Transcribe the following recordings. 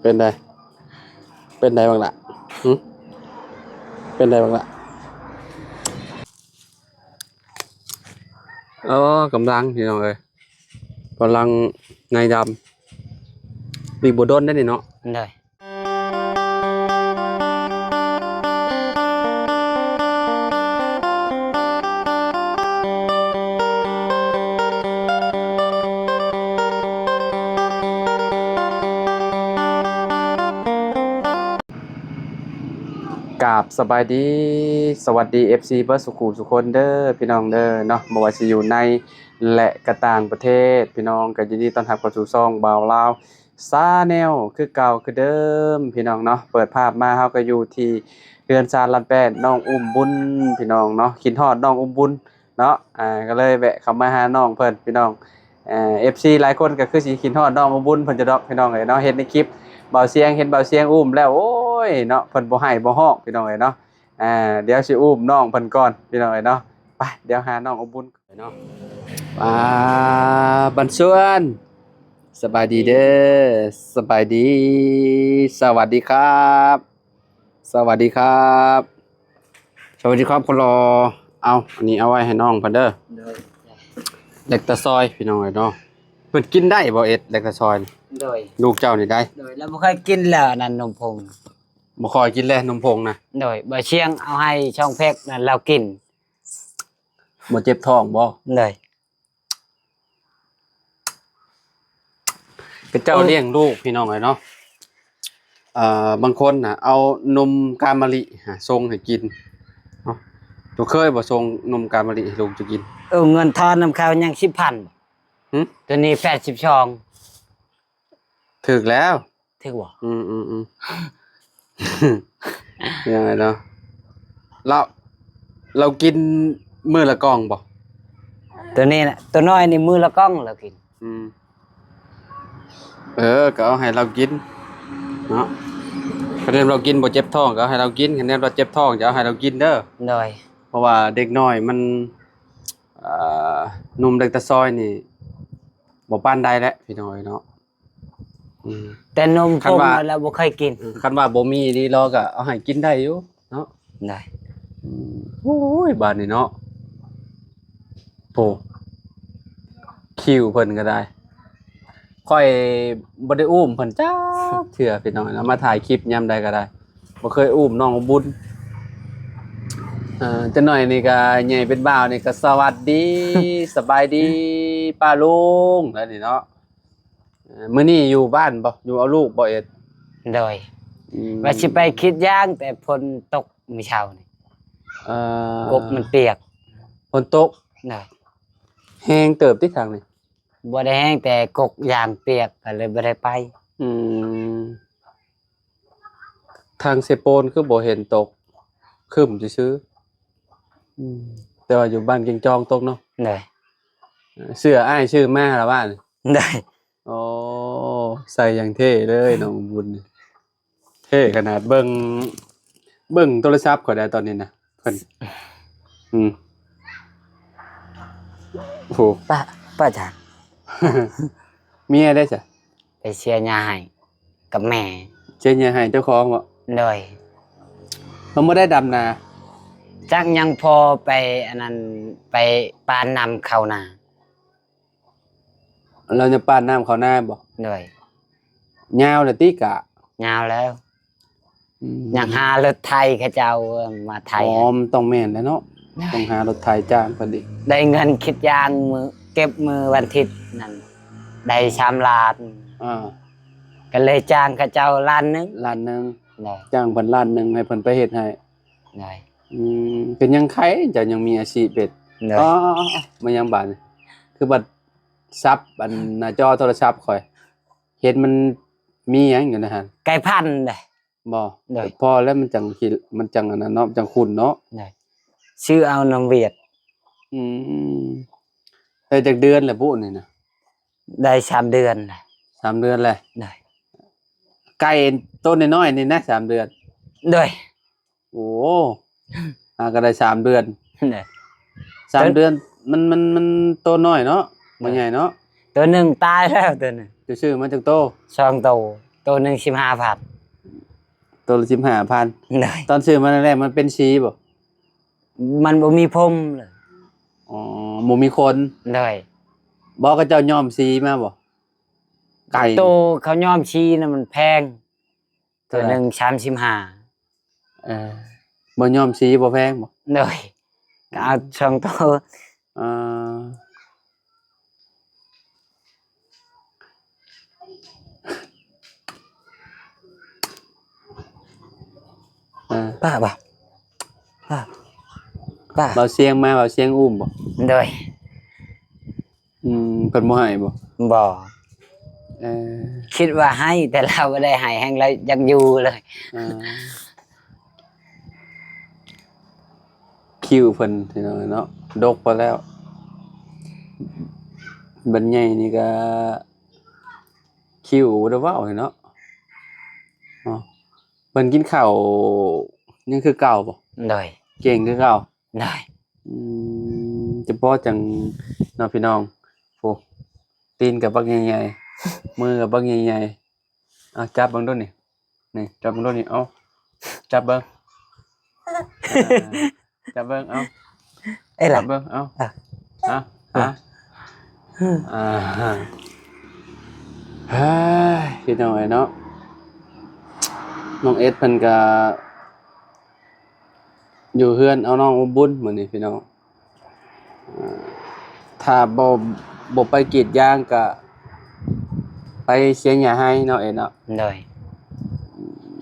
ເປັນໃດ? ເປັນໃດບັກຫຼ້າ? ຫຶ? ເປັນໃດບັກຫຼ້າ? ເອີ ກຳລັງ ພີ່ນ້ອງເອີຍ ກຳລັງໄງດຳ ອີກບໍ່ດົນໄດ໋ນີ້ເນາະ. ໂດຍ ກາບສະບາຍດີ ສະຫວັດດີ ເອັຟຊີ ເບິດສູ່ຄູ່ສູ່ຄົນເດີ ພີ່ນ້ອງເດີເນາະ ບໍ່ວ່າຊິຢູ່ໃນ ແລະ ກະຕ່າງປະເທດ ພີ່ນ້ອງກໍຍິນດີຕ້ອນຮັບເຂົ້າສູ່ຊ່ອງບ່າວລາວ Channel ຄືເກົ່າຄືເດີມ ພີ່ນ້ອງເນາະ. ເປີດພາບມາເຮົາກໍຢູ່ທີ່ເຮືອນຊານລານແປ້ນ ນ້ອງອຸ້ມບຸນ ພີ່ນ້ອງເນາະ ຄິດຮອດນ້ອງອຸ້ມບຸນເນາະ ອ່າ ກໍເລີຍແວະເຂົ້າມາຫານ້ອງເພິ່ນ ພີ່ນ້ອງ. ເອີ ເອັຟຊີ ຫຼາຍຄົນກໍຄືຊິຄິດຮອດນ້ອງອຸ້ມບຸນເພິ່ນຢູ່ດອກ ພີ່ນ້ອງເອີຍເນາະ. ເຫັນໃນຄລິບບ່າວຊຽງ ເຫັນບ່າວຊຽງອຸ້ມແລ້ວ ໂອ້ຍເນາະ ເພິ່ນບໍ່ໄຫ້ບໍ່ຮ້ອງ ພີ່ນ້ອງເອີຍເນາະ. ອ່າ ດຽວຊິອຸ້ມນ້ອງເພິ່ນກ່ອນ ພີ່ນ້ອງເອີຍເນາະ. ໄປ ດຽວຫານ້ອງອຸ້ມບຸນເນາະ. ອ່າ ບັນຊວນ ສະບາຍດີເດີ ສະບາຍດີ ສະຫວັດດີຄັບ ສະຫວັດດີຄັບ ສະຫວັດດີຄັບຄົນຫຼໍ່. ເອົາ ອັນນີ້ເອົາໄວ້ໃຫ້ນ້ອງເພິ່ນເດີ. ໂດຍ ແລັກຕາຊອຍ ພີ່ນ້ອງເອີຍເນາະ. ເພິ່ນກິນໄດ້ບໍ່ເອັດ ແລັກຕາຊອຍ? ໂດຍ ລູກເຈົ້ານີ້ໄດ້. ໂດຍ ລາວບໍ່ຄ່ອຍກິນແລ້ວ ອັນນັ້ນນົມຜົງ ບໍ່ຄ່ອຍກິນແລ້ວນົມຜົງນະ. ໂດຍ ບ່າວຊຽງເອົາໃຫ້ຊ່ອງເພັກນັ້ນລາວກິນ. ບໍ່ເຈັບທ້ອງບໍ່? ໂດຍ ເຂົາເຈົ້າລ້ຽງລູກ ພີ່ນ້ອງເອີຍເນາະ. ເອີ ບາງຄົນນະເອົານົມກາມະລິຫາສົ່ງໃຫ້ກິນເນາະ. ເຈົ້າເຄີຍບໍ່ ສົ່ງນົມກາມະລິໃຫ້ລູກເຈົ້າກິນ? ເອີ ເງິນທອນນຳເຂົາຍັງສິບພັນ. ຫຶ? ໂຕນີ້ແປດສິບສອງ. ຖືກແລ້ວ. ຖືກບໍ່? ອືມໆໆ ຍັງໄງເນາະ ລາວ ລາວກິນມື້ລະກ່ອງບໍ່? ໂຕນີ້ນະ ໂຕນ້ອຍນີ້ມື້ລະກ່ອງລາວກິນ. ອືມ ເອີ ກໍເອົາໃຫ້ລາວກິນເນາະ. ຄັນແມ່ນລາວກິນບໍ່ເຈັບທ້ອງ ກໍເອົາໃຫ້ລາວກິນ. ຄັນແມ່ນວ່າເຈັບທ້ອງ ຈະເອົາໃຫ້ລາວກິນເດີ. ໂດຍ ເພາະວ່າເດັກນ້ອຍມັນ ເອີ ນົມແລັກຕາຊອຍນີ້ບໍ່ປານໃດແຫຼະ ພີ່ນ້ອງເອີຍເນາະ. ອືມ ແຕ່ນົມ ຄັນວ່າ ຜົງແລ້ວບໍ່ເຄີຍກິນ. ເອີ ຄັນວ່າບໍ່ມີອີ່ຫຼີ ລາວກໍເອົາໃຫ້ກິນໄດ້ຢູ່ເນາະ. ໄດ້. ອືມ ໂອ້ຍ ບາດນີ້ເນາະ ໂອ້ ຄິວເພິ່ນກໍໄດ້ ຂ້ອຍບໍ່ໄດ້ອຸ້ມເພິ່ນຈັກເທື່ອ ພີ່ນ້ອງເນາະ. ມາຖ່າຍຄລິບຍາມໃດກໍໄດ້ ບໍ່ເຄີຍອຸ້ມນ້ອງອຸ້ມບຸນ. ເອີ ຈັກໜ້ອຍນີ້ກໍໃຫຍ່ເປັນບ່າວນີ້ກໍສະຫວັດດີ ສະບາຍດີປ້າລຸງແລ້ວນີ້ເນາະ. ເອີ ມື້ນີ້ຢູ່ບ້ານບໍ່? ຢູ່ເອົາລູກບໍ່ເອັດ? ໂດຍ. ອືມ ວ່າຊິໄປກິດຢາງ ແຕ່ຝົນຕົກມື້ເຊົ້ານີ້. ເອີ ກົກມັນປຽກ. ຝົນຕົກ? ໂດຍ. ແຮງເຕີບຕິທາງນີ້? ບໍ່ໄດ້ແຮງ ແຕ່ກົກຢາງປຽກ ກໍເລີຍບໍ່ໄດ້ໄປ. ອືມ ທາງເຊໂປນຄືບໍ່ເຫັນຕົກ ຄຶ້ມຊື່ໆ. ອືມ ແຕ່ວ່າຢູ່ບ້ານແກ່ງຈອງຕົກເນາະ. ໂດຍ. ເສື້ອອ້າຍຊື້ມາລະວ່າ. ໂດຍ. ໂອ້ ໃສ່ຢ່າງເທ່ເລີຍນ້ອງບຸນນີ້ ເທ່ຂະໜາດ. ເບິ່ງ ເບິ່ງໂທລະສັບຂ້ອຍໄດ້ຕອນນີ້ນະ ເພິ່ນ ອືມ ໂອ້ໂຫ ປ້າ ປ້າຈານ ເມຍໄດ້ຊະ? ໄປເຊຍຫຍ້າໃຫ້ກັບແມ່. ເຊຍຫຍ້າໃຫ້ເຈົ້າຂອງບໍ? ໂດຍ. ເພິ່ນບໍ່ໄດ້ດຳນາ? ຈັກ ຍັງພໍໄປອັນນັ້ນ ໄປປານນ້ຳເຂົ້ານາ. ລາວຍັງປານນ້ຳເຂົ້ານາບໍ? ໂດຍ. ຍາວແລ້ວຕິກະ? ຍາວແລ້ວ. ອືມ ຍັງຫາລົດໄຖເຂົາເຈົ້າມາໄຖ. ອໍ ມັນຕ້ອງແມ່ນແຫຼະເນາະ. ໂດຍ. ຕ້ອງຫາລົດໄຖຈ້າງເພິ່ນອີກ. ໄດ້ເງິນກິດຢາງມື້ ເກັບມື້ວັນທິດນັ້ນ ໄດ້ສາມລ້ານ. ອ່າ ກໍເລີຍຈ້າງເຂົາເຈົ້າລ້ານໜຶ່ງ. ລ້ານໜຶ່ງ. ໂດຍ. ຈ້າງເພິ່ນລ້ານໜຶ່ງ ໃຫ້ເພິ່ນໄປເຮັດໃຫ້. ໂດຍ. ອືມ ເປັນຫຍັງໄຄ ເຈົ້າຍັງມີອາຊີບເຮັດ? ໂດຍ. ອໍ ແມ່ນຫຍັງບາດນີ້ ຄືບັດສັບອັນໜ້າຈໍໂທລະສັບຂ້ອຍ ເຫັນມັນມີຫຍັງຢູ່ໃນຫັ້ນ? ໄກ່ພັນເດ້. ບໍ່? ໂດຍ. ພໍແລ້ວ ມັນຈັ່ງ ມັນຈັ່ງອັນນັ້ນເນາະ ມັນຈັ່ງຂຸ້ນເນາະ. ໂດຍ. ຊື້ເອົານຳຫວຽດ. ອືມ ໄດ້ຈັກເດືອນແລ້ວບຸນີ້ນະ? ໄດ້ສາມເດືອນແລ້ວ. ສາມເດືອນແລ້ວ. ໂດຍ. ໄກ່ໂຕນ້ອຍໆນີ້ນະ ສາມເດືອນ. ໂດຍ ໂອ້ ຫາກໍໄດ້ສາມເດືອນ ໂດຍ ສາມເດືອນ ມັນ ມັນ ມັນໂຕນ້ອຍເນາະ ບໍ່ໃຫຍ່ເນາະ ໂຕໜຶ່ງຕາຍແລ້ວ ໂຕໜຶ່ງ ເຈົ້າຊື້ມາຈັກໂຕ? ສອງໂຕ ໂຕໜຶ່ງສິບຫ້າພັນ ໂຕລະສິບຫ້າພັນ ໂດຍ ຕອນຊື້ມາແລກໆ ມັນເປັນສີບໍ່? ມັນບໍ່ມີຜົມເລີຍ ອໍ ບໍ່ມີຂົນ ໂດຍ ບໍ່ ເຂົາເຈົ້າຍ້ອມສີມາບໍ່? ໄກ່ ໂຕເຂົາຍ້ອມສີນະມັນແພງ ໂຕໜຶ່ງສາມສິບຫ້າ ເອີ ບໍ່ຍ້ອມສີບໍ່ແພງບໍ່? ໂດຍ ກໍເອົາສອງໂຕ ເອີ ເອີ ປ້າບໍ່ ປ້າ ປ້າ ບ່າວຊຽງມາ ບ່າວຊຽງອຸ້ມບໍ່? ໂດຍ ອືມ ເພິ່ນບໍ່ໃຫ້ບໍ່? ບໍ່ ເອີ ຄິດວ່າໃຫ້ ແຕ່ລາວບໍ່ໄດ້ໃຫ້ ແຮ່ງລາວຢາກຢູ່ເລີຍ ເອີ ຄິ້ວເພິ່ນພີ່ນ້ອງເນາະ ດົກພໍແລ້ວ ບັນໃຫຍ່ນີ້ກໍຄິ້ວບໍ່ໄດ້ເວົ້າເນາະ ເນາະ ເພິ່ນກິນເຂົ້າຍັງຄືເກົ່າບໍ່? ໂດຍ ເກັ່ງຄືເກົ່າ ໂດຍ ອືມ ຈະພໍຈັ່ງເນາະພີ່ນ້ອງ ໂອ້ ຕີນກໍບັກໃຫຍ່ໆ ມືກໍບັກໃຫຍ່ໆ ເອົາຈັບເບິ່ງດູນີ້ ນີ້ ຈັບເບິ່ງດູນີ້ ເອົາ ຈັບເບິ່ງ ອ່າ ຈັບເບິ່ງ ເອົາ ເອີ ຈັບເບິ່ງ ເອົາ ອ່ະ ອ່ະ ອ່ະ ອ່າ ເຮີ້ຍ ພີ່ນ້ອງເອີຍເນາະ ນ້ອງເອັດເພິ່ນກະຢູ່ເຮືອນເອົານ້ອງອຸມບຸນມື້ນີ້ພີ່ນ້ອງ ອ່າ ຖ້າບໍ່ ບໍ່ໄປກຣີດຢາງກະໄປເສຍຫຍ້າໄຮ່ເນາະ ເອັດເນາະ ໂດຍ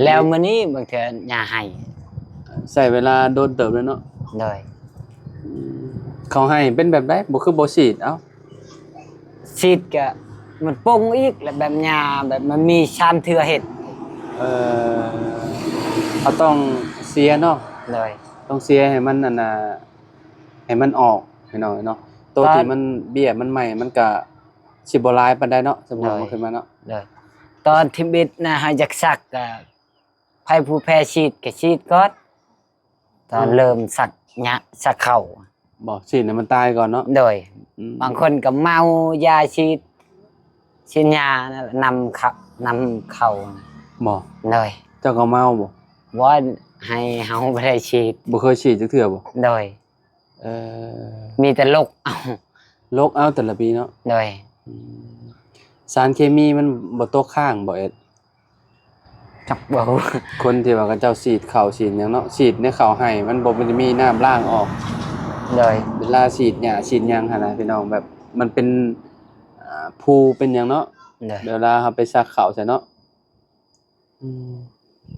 ແລ້ວມື້ນີ້ບາງເທື່ອຫຍ້າໄຮ່ ໃຊ້ເວລາດົນເຕີບເລີຍເນາະ ໂດຍ ອືມ ເຂົ້າໄຮ່ເປັນແບບໃດ ບໍ່ຄືບໍ່ສີດ ເອົ້າ ສີດກະມັນປົງອີກ ແລະແບບຫຍ້າແບບມັນມີສາມເທື່ອເຮັດ ເອີ ເຮົາຕ້ອງເສຍເນາະ ໂດຍ ຕ້ອງເສຍໃຫ້ມັນ ອັນນ່າ ໃຫ້ມັນອອກ ພີ່ນ້ອງເນາະ ໂຕທີ່ມັນເບ້ຍມັນໃໝ່ ມັນກະຊິບໍ່ຫຼາຍປານໃດເນາະ ສົມມຸດວ່າຂຶ້ນມາເນາະ ໂດຍ ຕອນທຳອິດນະ ເຮົາຢາກສັກກະ ໃຜຜູ້ແພ້ສີດກະສີດກ່ອນ ຕອນ ອືມ ເລີ່ມສັກຫຍ້າ ສັກເຂົ້າ ບໍ່ ສີດໃຫ້ມັນຕາຍກ່ອນເນາະ ໂດຍ ອືມ ບາງຄົນກະເມົາຢາສີດ ສີດຫຍ້ານັ້ນແຫຼະ ນຳເຂົ້າ ນຳເຂົ້າ ບໍ່ ໂດຍ ເຈົ້າກໍເມົາບໍ່? ບໍ່ ໃຫ້ເຮົາບໍ່ໄດ້ສີດ ບໍ່ເຄີຍສີດຈັກເທື່ອບໍ່? ໂດຍ ເອີ ມີແຕ່ລົກເອົາ ລົກເອົາແຕ່ລະປີເນາະ ໂດຍ ອືມ ສານເຄມີມັນບໍ່ຕົກຄ້າງບໍ່ ເອັດ? ຈັກບໍ່ຮູ້ ຄົນທີ່ວ່າເຂົາເຈົ້າສີດເຂົ້າສີດຫຍັງເນາະ ສີດໃນເຂົ້າໄຮ່ ມັນບໍ່ ມັນຈະມີນ້ຳລ້າງອອກ ໂດຍ ເວລາສີດຫຍ້າສີດຫຍັງຫັ້ນນະ ພີ່ນ້ອງ ແບບມັນເປັນ ອ່າ ພູເປັນຫຍັງເນາະ ໂດຍ ເວລາເຮົາໄປສັກເຂົ້າໃສ່ເນາະ ອືມ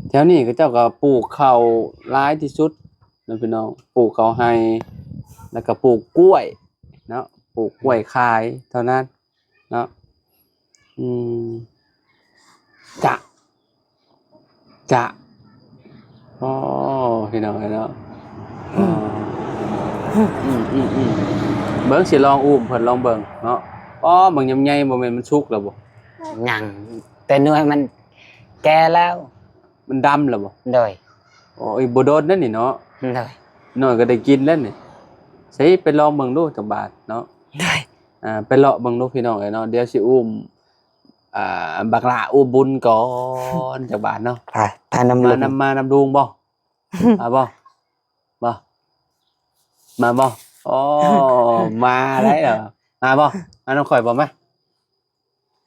ແຖວນີ້ເຂົາເຈົ້າກໍປູກເຂົ້າຫຼາຍທີ່ສຸດເນາະ ພີ່ນ້ອງ ປູກເຂົ້າໄຮ່ ແລ້ວກໍປູກກ້ວຍເນາະ ປູກກ້ວຍຂາຍເທົ່ານັ້ນເນາະ ອືມ ຈະ ຈະ ອໍ ພີ່ນ້ອງເອີຍເນາະ ອໍ ອືມໆໆ ເບິ່ງ ຊິລອງອຸ້ມເພິ່ນລອງເບິ່ງເນາະ ອໍ ບັກຍຳໃຫຍ່ ບໍ່ແມ່ນມັນສຸກແລ້ວບໍ່? ຍັງ ແຕ່ໜ່ວຍມັນແກ່ແລ້ວ ມັນດຳແລ້ວບໍ່? ໂດຍ ໂອ້ຍ ບໍ່ດົນແລ້ວນີ້ເນາະ ໂດຍ ໜ້ອຍກໍໄດ້ກິນແລ້ວນີ້ ໃສ ໄປລອງເບິ່ງດູຈັກບາດເນາະ ໂດຍ ອ່າ ໄປເລາະເບິ່ງດູພີ່ນ້ອງເອີຍເນາະ ດຽວຊິອຸ້ມ ອ່າ ບັກຫຼ້າອຸ້ມບຸນກ່ອນ ຈັກບາດເນາະ ໄປ ໄປນຳ ມານຳ ມານຳລຸງບໍ່? ມາບໍ່? ບໍ່? ມາບໍ່? ໂອ້ ມາໄດ້ເນາະ ມາບໍ່? ມານຳຂ້ອຍບໍ່? ມາ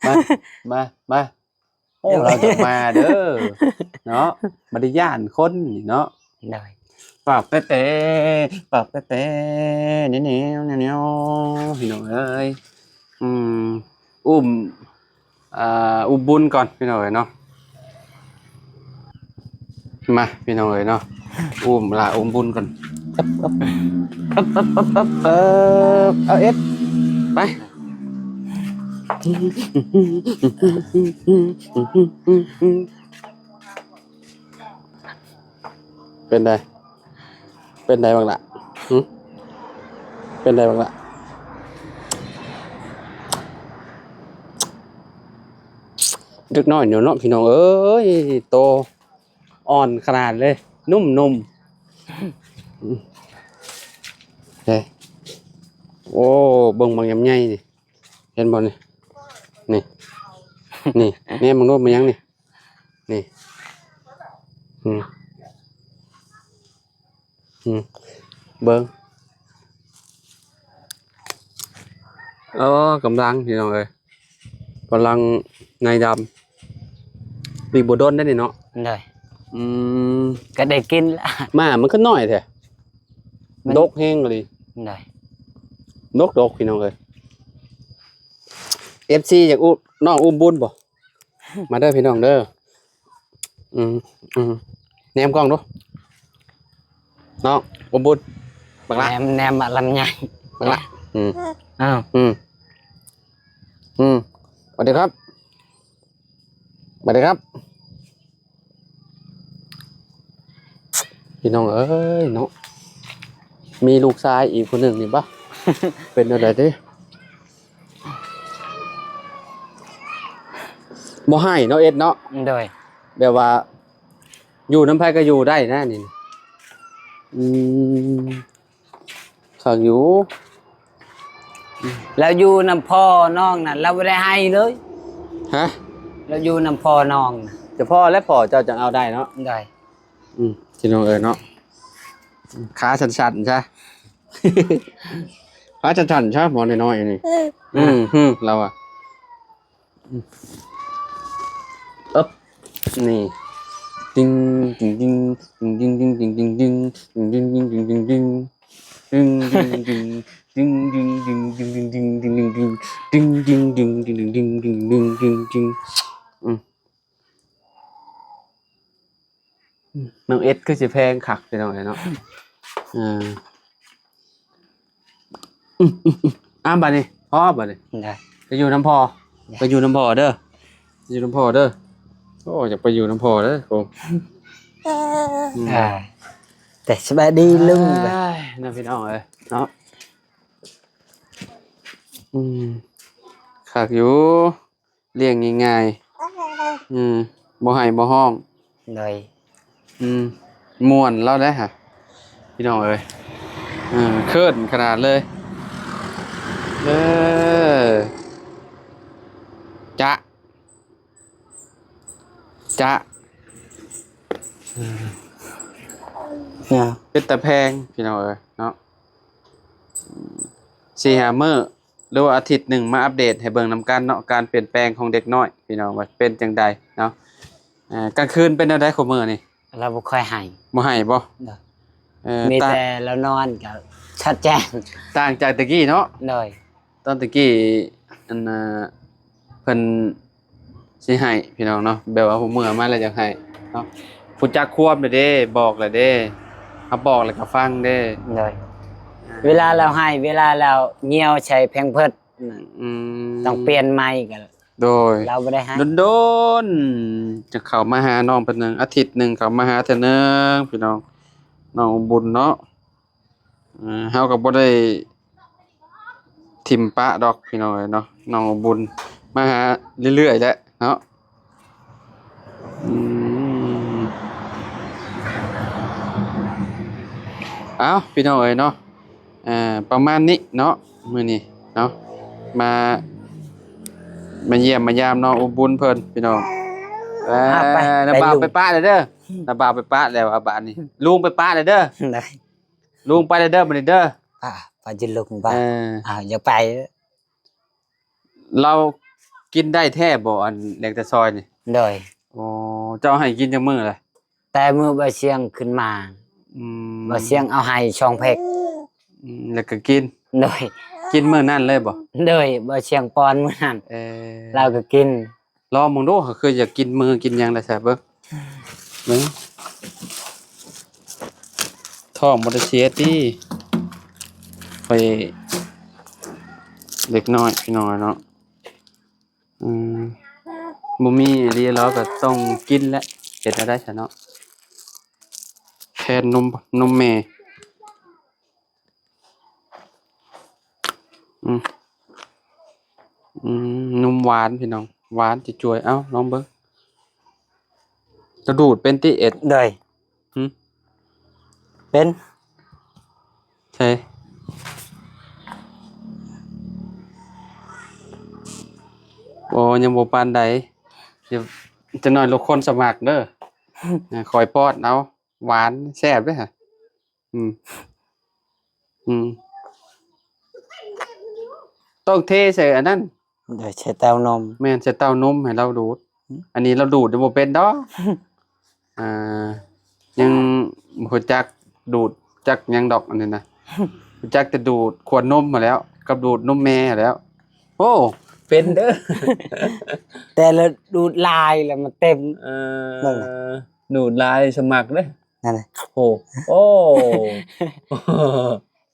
ມາ ມາ ມາ ໂອ້ ລາວຈະມາເດີເນາະ ບໍ່ໄດ້ຢ້ານຄົນນີ້ເນາະ ໂດຍ ປາກແປະໆ ປາກແປະໆ ແນວໆ ແນວໆ ພີ່ນ້ອງເອີຍ ອືມ ອຸ້ມ ອ່າ ອຸ້ມບຸນກ່ອນ ພີ່ນ້ອງເອີຍເນາະ ມາ ພີ່ນ້ອງເອີຍເນາະ ອຸ້ມຫຼ້າອຸ້ມບຸນກ່ອນ ເອີບ ເອີບ ເອີບ ເອີບ ເອີບ ເອີບ ເອົາເອັດ ໄປ ເປັນໃດ? ເປັນໃດບັກຫຼ້າ? ຫື? ເປັນໃດບັກຫຼ້າ? ເດັກນ້ອຍຢູ່ເນາະ ພີ່ນ້ອງເອີຍ ໂຕ ອ່ອນຂະໜາດເລີຍ ນຸ້ມໆ ເອີ ໂອ້ ເບິ່ງບັກຍຳໃຫຍ່ນີ້ ເຫັນບໍ່ນີ້ ນີ້ ນີ້ ແນມເບິ່ງດູ ແມ່ນຫຍັງນີ້ ນີ້ ອືມ ອືມ ເບິ່ງ ເອີ ກຳລັງ ພີ່ນ້ອງເອີຍ ກຳລັງໃນດຳ ອີກບໍ່ດົນໄດ້ນີ້ເນາະ ໂດຍ ອືມ ກໍໄດ້ກິນລະ ໝາມັນຄືນ້ອຍແທ້ ມັນດົກແຮງອີ່ຫຼີ ໂດຍ ດົກໆ ພີ່ນ້ອງເອີຍ ເອັຟຊີ ຢາກອຸ້ມ ນ້ອງອຸ້ມບຸນບໍ່? ມາເດີພີ່ນ້ອງເດີ ອືມ ອືມ ແນມກ້ອງດູ ນ້ອງອຸ້ມບຸນ ບັກຫຼ້າ ແນມ ແນມບັກລຳໄຍ ບັກຫຼ້າ ອືມ ອ້າວ ອືມ ອືມ ສະຫວັດດີຄັບ ສະຫວັດດີຄັບ ພີ່ນ້ອງເອີຍເນາະ ມີລູກຊາຍອີກຜູ້ໜຶ່ງນີ້ບໍ່ ເປັນແນວໃດຕິ ບໍ່ໃຫ້ເນາະ ເອັດເນາະ ໂດຍ ແບບວ່າ ຢູ່ນຳໃຜກໍຢູ່ໄດ້ນະນີ້ ອືມ ຄັກຢູ່ ລາວຢູ່ນຳພໍ່ນ້ອງນະ ລາວບໍ່ໄດ້ໃຫ້ເລີຍ ຮະ ລາວຢູ່ນຳພໍ່ນ້ອງນະ ແຕ່ພໍ່ແລະ ພໍ່ເຈົ້າຈັ່ງເອົາໄດ້ເນາະ ໂດຍ ອືມ ພີ່ນ້ອງເອີຍເນາະ ຂາສັ່ນໆຊະ ຂາສັ່ນໆຊະ ໝໍນ້ອຍໆນີ້ ອືມ ອືມ ລາວວ່າ ອືມ ເອີບ ນີ້ ຕິງ ຕິງ ຕິງ ຕິງ ຕິງ ຕິງ ຕິງ ຕິງ ຕິງ ຕິງ ຕິງ ຕິງ ຕິງ ຕິງ ອືມ ອືມ ນ້ອງເອັດຄືຊິແພງຄັກພີ່ນ້ອງເອີຍເນາະ ເອີ ອືມ ອືມ ອືມ ອ້າ ບາດນີ້ ພໍບາດນີ້ ໄດ້ ໄປຢູ່ນຳພໍ່ ໄດ້ ໄປຢູ່ນຳພໍ່ເດີ ໄປຢູ່ນຳພໍ່ເດີ ໂອ້ ຢາກໄປຢູ່ນຳພໍ່ເດີ ໂອ້ ອືມ ອ່າ ແຕ່ສະບາຍດີລຸງ ອ້າຍ ເນາະ ພີ່ນ້ອງເອີຍເນາະ ອືມ ຄັກຢູ່ ລ້ຽງງ່າຍໆ ອືມ ບໍ່ໄຫ້ບໍ່ຮ້ອງ ໂດຍ ອືມ ມ່ວນລາວໄດ໋ຫະ ພີ່ນ້ອງເອີຍ ເອີ ເຂີນຂະໜາດເລີຍ ເອີ ຈະ ຈະ ເອີ ເປັນຕາແພງ ພີ່ນ້ອງເອີຍເນາະ ສີ່ຫ້າມື້ ຫຼືວ່າອາທິດໜຶ່ງມາອັບເດດໃຫ້ເບິ່ງນຳກັນເນາະ ການປ່ຽນແປງຂອງເດັກນ້ອຍພີ່ນ້ອງວ່າເປັນຈັ່ງໃດເນາະ ເອີ ກາງຄືນເປັນແນວໃດຄູ່ມື້ນີ້? ລາວບໍ່ຄ່ອຍໃຫ້ ບໍ່ໃຫ້ບໍ່? ໂດຍ ເອີ ມີແຕ່ລາວນອນກໍຊັດແຈ້ງ ຕ່າງຈາກແຕ່ກີ້ເນາະ ໂດຍ ຕອນແຕ່ກີ້ ອັນນ່າ ເພິ່ນ ຊິໃຫ້ພີ່ນ້ອງເນາະ ແບບວ່າຫົວເມືອມາແລ້ວຢາກໃຫ້ເນາະ ຮູ້ຈັກຄວາມແລ້ວເດ້ ບອກແລ້ວເດ້ ເຮົາບອກແລ້ວກໍຟັງເດ້ ໂດຍ ອ່າ ເວລາລາວໃຫ້ ເວລາລາວຍ່ຽວໃສ່ແພມເພີດ ອືມ ຕ້ອງປ່ຽນໃໝ່ກໍ ໂດຍ ລາວບໍ່ໄດ້ໃຫ້ ດົນໆ ຈະເຂົ້າມາຫານ້ອງເພິ່ນໜຶ່ງ ອາທິດໜຶ່ງເຂົ້າມາຫາເທື່ອໜຶ່ງ ພີ່ນ້ອງ ນ້ອງອຸ້ມບຸນເນາະ. ເອີ ເຮົາກໍບໍ່ໄດ້ຖິ້ມປະດອກພີ່ນ້ອງເອີຍເນາະ ນ້ອງບຸນມາຫາເລື້ອຍໆແຫຼະເນາະ ອືມ ເອົ້າ ພີ່ນ້ອງເອີຍເນາະ ເອີ ປະມານນີ້ເນາະ ມື້ນີ້ເນາະ ມາ ມາຢ້ຽມມາຢາມນ້ອງອຸ້ມບຸນເພິ່ນພີ່ນ້ອງ ເອີ ອ່າ ໄປ ນ້າບ່າວ ໄປ ໄປປະແລ້ວເດີ ນ້າບ່າວໄປປະແລ້ວ ອາ ບາດນີ້ ລຸງໄປປະແລ້ວເດີ ໄດ້ ລຸງໄປແລ້ວເດີ ບາດນີ້ເດີ ອ່າ ໄປຈະລຸງບາດ ເອີ ອ່າ ຢ່າໄປ ລາວກິນໄດ້ແທ້ບໍ່ ອັນແລກຕາຊອຍນີ້? ໂດຍ ໂອ້ ເຈົ້າໃຫ້ກິນຈັກມື້ລະ? ແຕ່ມື້ບ່າວຊຽງຂຶ້ນມາ ອືມ ບ່າວຊຽງເອົາໃຫ້ສອງແພັກ ອືມ ແລ້ວກໍກິນ ໂດຍ ກິນມື້ນັ້ນເລີຍບໍ່? ໂດຍ ບ່າວຊຽງປ້ອນມື້ນັ້ນ ເອີ ລາວກໍກິນ ລອງເບິ່ງດູ ເຮົາຄືຢາກກິນມືກິນຫຍັງລະແຊບເບິ່ງ ເບິ່ງ ທ້ອງບໍ່ໄດ້ເສຍຕິ ຂ້ອຍເດັກນ້ອຍພີ່ນ້ອງເນາະ ອືມ ບໍ່ມີອີ່ຫຼີ ລາວກໍຕ້ອງກິນແຫຼະ ເຮັດແນວໃດຊະເນາະ ແທນນົມ ນົມແມ່. ອືມ ອືມ ນົມຫວານພີ່ນ້ອງ ຫວານຈະຈວຍ ເອົ້າ ລອງເບິ່ງ ລະດູດເປັນຕິເອັດ? ໂດຍ. ຫຶ? ເປັນ. ໃຊ່. ໂອ້ ຍັງບໍ່ປານໃດ. ດຽວຈັກໜ້ອຍລູກຄົນສະໝັກເດີ. ອາ ຂ້ອຍປ້ອນເອົາ. ຫວານແຊບເດ້. ອືມ ອືມ ຕ້ອງເທໃສ່ອັນນັ້ນ. ໂດຍ ໃສ່ເຕົ້ານົມ. ແມ່ນ ໃສ່ເຕົ້ານົມໃຫ້ລາວດູດ. ອືມ ອັນນີ້ລາວດູດຍັງບໍ່ເປັນດອກ. ອ່າ ຍັງບໍ່ຮູ້ຈັກດູດຈັກຫຍັງດອກອັນນີ້ນະ. ຮູ້ຈັກແຕ່ດູດຂວດນົມຫັ້ນແຫຼ້ວ ກັບດູດນົມແມ່ຫັ້ນແຫຼ້ວ. ໂອ້ ເປັນເດີ ແຕ່ລະດູດຫຼາຍແລ້ວມັນເຕັມ. ເອີ ເບິ່ງ ດູດຫຼາຍສະໝັກເດ້. ນັ້ນແຫຼະ. ໂອ້ ໂອ້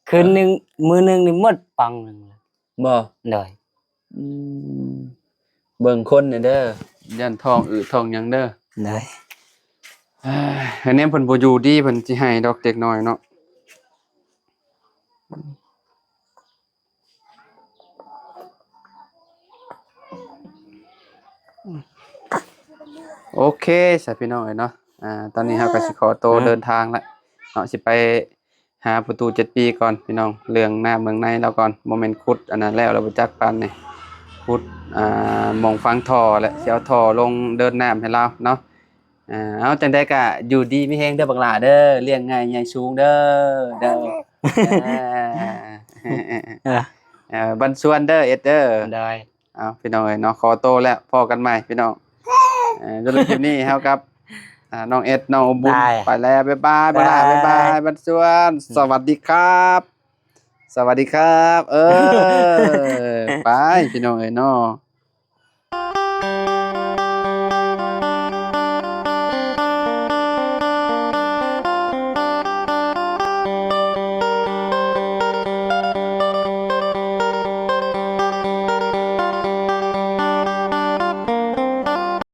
ຄືນໜຶ່ງ ມື້ໜຶ່ງນີ້ໝົດປ໋ອງໜຶ່ງ. ບໍ່? ໂດຍ. ອືມ ເບິ່ງຄົນແດ່ເດີ ຢ້ານທ້ອງອືດທ້ອງຫຍັງເດີ. ໂດຍ. ເອີຍ ອັນນີ້ເພິ່ນບໍ່ຢູ່ດີ ເພິ່ນຊິໃຫ້ດອກເດັກນ້ອຍເນາະ. ໂອເຄ ຊະພີ່ນ້ອງເອີຍເນາະ. ອ່າ ຕອນນີ້ເຮົາກໍຊິຂໍໂຕ ອືມ ເດີນທາງລະເນາະ ຊິໄປຫາປະຕູເຈັດປີກ່ອນພີ່ນ້ອງ. ເລື່ອງນ້ຳເບື້ອງໃນລາວກ່ອນ ບໍ່ແມ່ນຂຸດອັນນັ້ນແລ້ວ ລາວບໍ່ຈັກປານນີ້. ຂຸດ ອ່າ ໝ່ອງຝັງທໍ່ແຫຼະ ຊິເອົາທໍ່ລົງເດີນນ້ຳໃຫ້ລາວເນາະ. ອ່າ ເອົາ ຈັ່ງໃດກະຢູ່ດີມີແຮງເດີບັກຫຼ້າເດີ ລ້ຽງງ່າຍໃຫຍ່ສູງເດີ ເດີ. ເອີ ເອີ ບັນຊວນເດີ ເອັດເດີ. ໂດຍ. ເອົາ ພີ່ນ້ອງເອີຍເນາະ ຂໍໂຕແລ້ວ ພໍ້ກັນໃໝ່ພີ່ນ້ອງ. ເອີ ສຳລັບຄລິບນີ້ເຮົາກັບ ອ່າ ນ້ອງເອັດ ນ້ອງອົບບຸນ ໄປແລ້ວ ບາຍບາຍ ບັກຫຼ້າ ບາຍບາຍ ບັນຊວນ ສະຫວັດດີຄັບ ສະຫວັດດີຄັບ. ເອີ ໄປ ພີ່ນ້ອງເອີຍເນາະ.